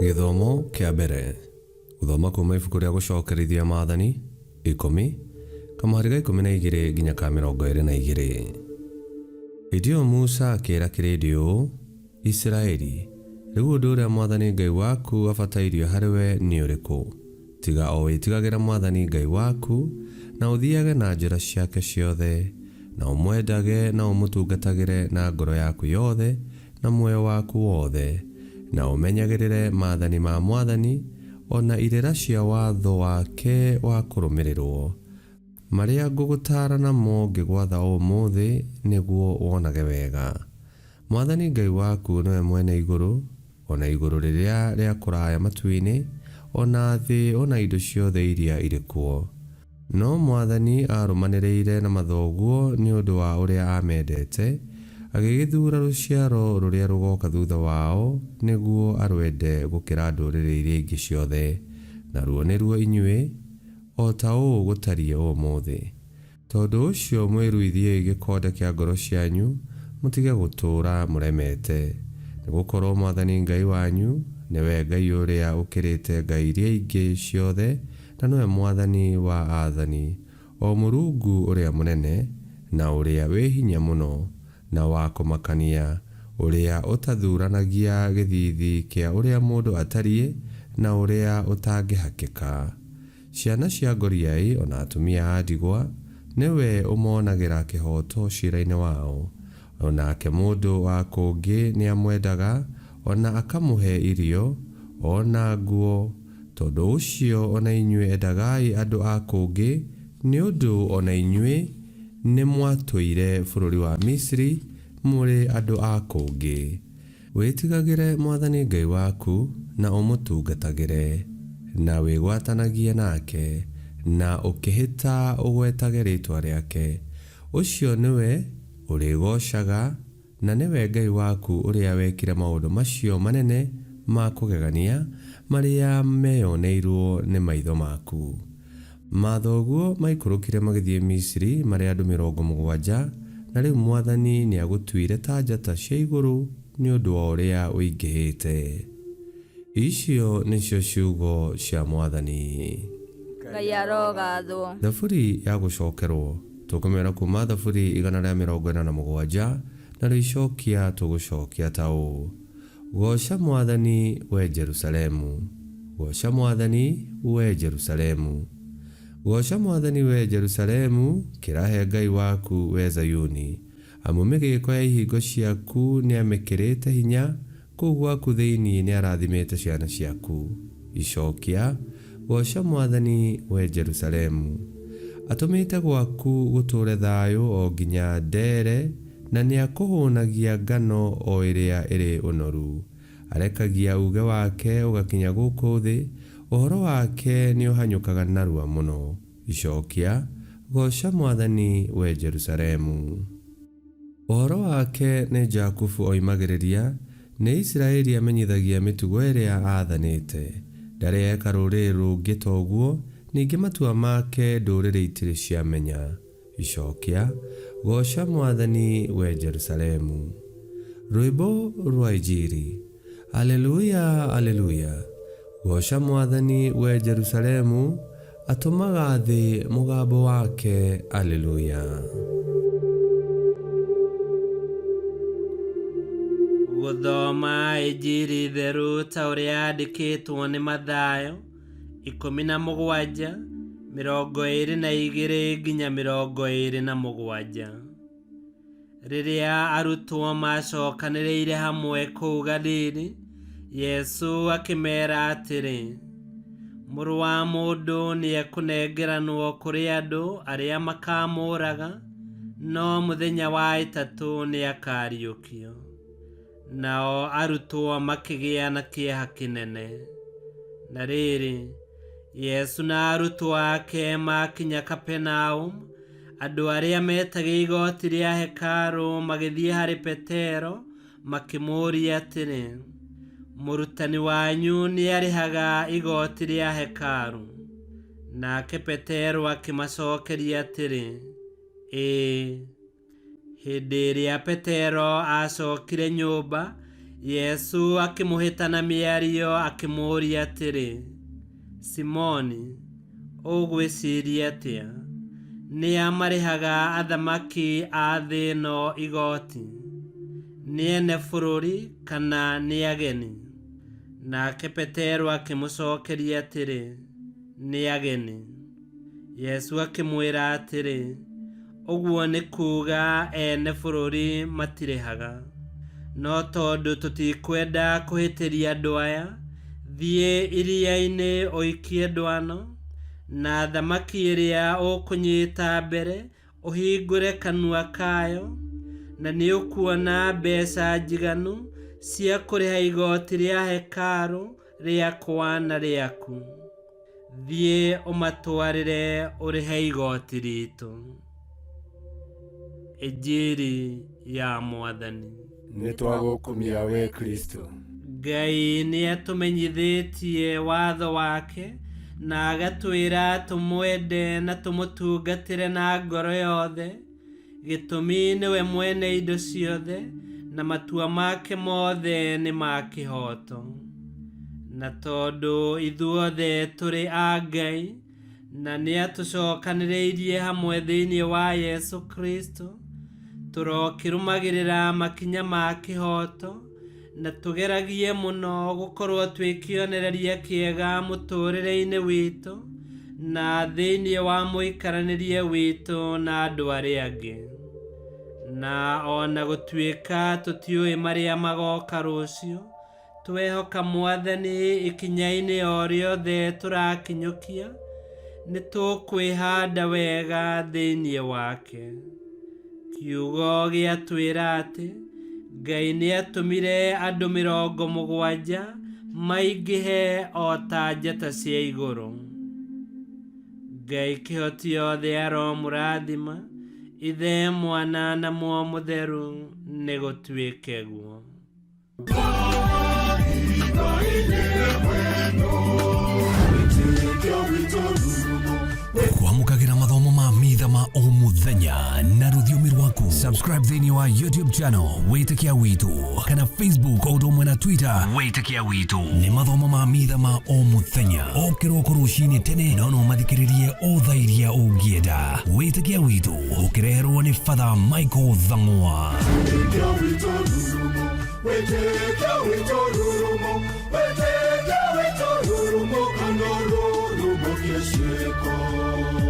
Gĩthomo kĩa mbere. Gũthoma kuma ibuku rĩa gũcokerithia maathani ikũmi kamũhari ga 12 nginya ka 22. Hĩndĩ ĩyo Musa akĩĩra kĩrĩndĩ ũũ, Isiraeli, rĩu ũndũ ũrĩa mwathani Ngai waku abatairio harĩ we nĩ ũrĩkũ, tiga o wĩtigagĩre mwathani Ngai waku, na ũthiage na njĩra ciake ciothe, na ũmwendage na ũmũtungatagĩre na ngoro yaku yothe na muoyo waku wothe, na ũmenyagĩrĩre maathani ma mwathani, o na irĩra cia watho wake wa kũrũmĩrĩrũo, marĩa ngũgũtaara namo ngĩgwatha ũmũthĩ, nĩguo wonage wega. Mwathani Ngai waku nĩwe mwene igũrũ, o na igũrũ rĩrĩa rĩa kũraya matu-inĩ, o na thĩ o na indo ciothe iria irĩ kuo. No mwathani aarũmanĩrĩire na mathoguo nĩ ũndũ wa ũrĩa aamendete, agĩgĩthuura rũciaro rũrĩa rũgooka thuutha wao nĩguo arwende gũkĩra ndũrĩrĩ iria ingĩ ciothe, naruo nĩruo inyuĩ, o ta ũũ gũtariĩ ũmũthĩ. Tondũ ũcio mwĩruithiei gĩkonde kĩa ngoro cianyu, mũtige gũtũũra mũremete, nĩ gũkorũo Mwathani Ngai wanyu nĩwe Ngai ũrĩa ũkĩrĩte ngai iria ingĩ ciothe, na nĩwe Mwathani wa aathani, o Mũrungu ũrĩa mũnene, na ũrĩa wĩ hinya mũno, na wa kũmakania, ũrĩa ũtathuranagia gĩthiithi kĩa ũrĩa mũndũ atariĩ, na ũrĩa ũtangĩhakĩka. Ciana cia ngoriai o na atumia a ndigwa, nĩwe ũmonagĩra kĩhooto ciira-inĩ wao. O nake mũndũ wa kũngĩ nĩamwendaga, o na akamũhe irio, o na nguo. Tondũ ũcio o na inyuĩ endagai andũ a kũngĩ, nĩ ũndũ o na inyuĩ nĩmwatũire bũrũri wa Misiri mũrĩ andũ a kũngĩ. Wĩtigagĩre Mwathani Ngai waku, na ũmũtungatagĩre, na wĩgwatanagie nake, na ũkĩhĩta ũgwetage rĩĩtwa rĩake. Ũcio nĩwe ũrĩgoocaga, na nĩwe Ngai waku ũrĩa wekire maũndũ macio manene ma kũgegania, marĩa meyoneirũo nĩ maitho maku. Mathoguo maikũrũkire magĩthiĩ Misiri marĩ andũ 70, na rĩu Mwathani nĩagũtuire ta njata cia igũrũ nĩ ũndũ wa ũrĩa ũingĩhĩte. Icio nĩcio ciugo cia Mwathani. Ngai arogathwo. Thaburi ya gũcokerwo. Tũkũmĩona kuuma Thaburi 147, narĩo icokia tũgũcokia ta ũũ, Gooca Mwathani, wee Jerusalemu! Gooca Mwathani, wee Jerusalemu! Gooca Mwathani, wee Jerusalemu, kĩrahe Ngai waku, wee Zayuni! Amu mĩgĩĩko ya ihingo ciaku nĩamĩkĩrĩte hinya, kũu gwaku thĩinĩ nĩarathimĩte ciana ciaku. Icokia, Gooca Mwathani, wee Jerusalemu! Atũmĩte gwaku gũtũũre thayũ o nginya ndeere, Na nĩakũhũnagia ngano o ĩrĩa ĩrĩ ũnoru. Arekagia uuge wake ũgakinya gũkũ thĩ, ũhoro wake nĩũhanyũkaga narua mũno. Icokia, Gooca Mwathani, wee Jerusalemu. Ũhoro wake nĩ Jakubu oimagĩrĩria, nĩ Isiraeli amenyithagia mĩtugo ĩrĩa aathanĩte. Ndarĩ eka rũrĩrĩ rũngĩ ta ũguo, ningĩ matua make ndũrĩrĩ itirĩ ciamenya. Icokia, Gooca Mwathani, wee Jerusalemu. Rwĩmbo rwa Injiri. Aleluya, Aleluya. Gooca Mwathani, wee Jerusalemu, atũmaga thĩ mũgambo wake. Aleluya. Gũthoma Injiri theru ta ũrĩa yandĩkĩtwo nĩ Mathayo. 17, 22 nginya 27. Rĩrĩa arutwo maacokanĩrĩire hamwe kũu Galili, Yesu akĩmeera atĩrĩ, Mũrũ wa mũndũ nĩekũnengeranwo kũrĩ andũ arĩa makaamũũraga, no mũthenya wa ĩtatũ nĩakariũkio. Nao arutwo makĩgĩa na kĩeha kĩnene. Na rĩrĩ, Yesu na arutwo ake maakinya Kapenaum, andũ arĩa metagia igooti rĩa hekarũ magĩthiĩ harĩ Petero makĩmũũria atĩrĩ, Mũrutani wanyu nĩarĩhaga igooti rĩa hekarũ? Nake Petero akĩmacokeria atĩrĩ, Ĩĩ. Hĩndĩ ĩrĩa Petero aacokire nyũmba, Yesu akĩmũhĩta na mĩario akĩmũũria atĩrĩ, Simoni, ũgwĩciria atĩa? Nĩa marĩhaga athamaki a thĩ ĩno igoti? Nĩ ene bũrũri kana nĩ ageni? Nake Petero akĩmũcokeria atĩrĩ, Nĩ ageni. Yesu akĩmwĩra atĩrĩ, Ũguo nĩ kuuga ene bũrũri matirĩhaga. No tondũ tũtikwenda kũhĩtĩria andũ aya, thiĩ iria-inĩ ũikie ndwano, na thamaki ĩrĩa ũkũnyita mbere ũhingũre kanua kayo, na nĩũkuona mbeca njiganu cia kũrĩha igoti rĩa hekarũ rĩakwa na rĩaku. Thiĩ ũmatwarĩre ũrĩhe igoti ritũ. Injiri ya Mwathani. Nĩ twagũkumia we Kristo. Ngai nĩ atũmenyithĩtie watho wake na agatwĩra tũmwende na tũmũtungatĩre na ngoro yothe. Gĩtũmi nĩwe mwene indo ciothe na matua make mothe nĩ ma kĩhooto. Na tondũ ithuothe tũrĩ a Ngai na nĩatũcokanĩrĩirie hamwe thĩinĩ wa Yesu Kristo, tũrokĩrũmagĩrĩra makinya ma kĩhooto na tũgeragie mũno gũkorwo twĩ kĩonereria kĩega mũtũũrĩre-inĩ witũ na thĩinĩ wa mũikaranĩrie witũ na andũ arĩa angĩ. Na ona gũtuĩka tũtiũĩ marĩa magoka rũciũ, twehoka Mwathani ikinya-inĩ o rĩothe tũrakinyũkia, nĩ tũkwĩhanda wega thĩinĩ wake. Kiugo gĩatwĩra atĩ Ngai nĩatũmire andũ 70 maingĩhe o ta njata cia igũrũ. Ngai kĩhoti yothe aromũrathima, Ithe, Mwana na Muoyo Mũtheru, nĩ gũtuĩke guo. Kwamũkagĩra mathomo ma mitha ma o mũthenya na rũthiomi rwaku. Subscribe thĩinĩ wa YouTube channel Wĩtĩkia Witũ kana Facebook o ũndũ ũmwe na Twitter Wĩtĩkia Witũ. Nĩ mathomo ma mitha ma o mũthenya o kĩroko rũcinĩ tene, no no mathikĩrĩrie o thaa iria ũngĩenda. Wĩtĩkia Witũ ũkĩreherwo nĩ Father Michael Thang'wa. Wĩtĩkia witũ rurumo, wĩtĩkia witũ rurumo, wĩtĩkia witũ rurumo, kana rurumo kĩciko.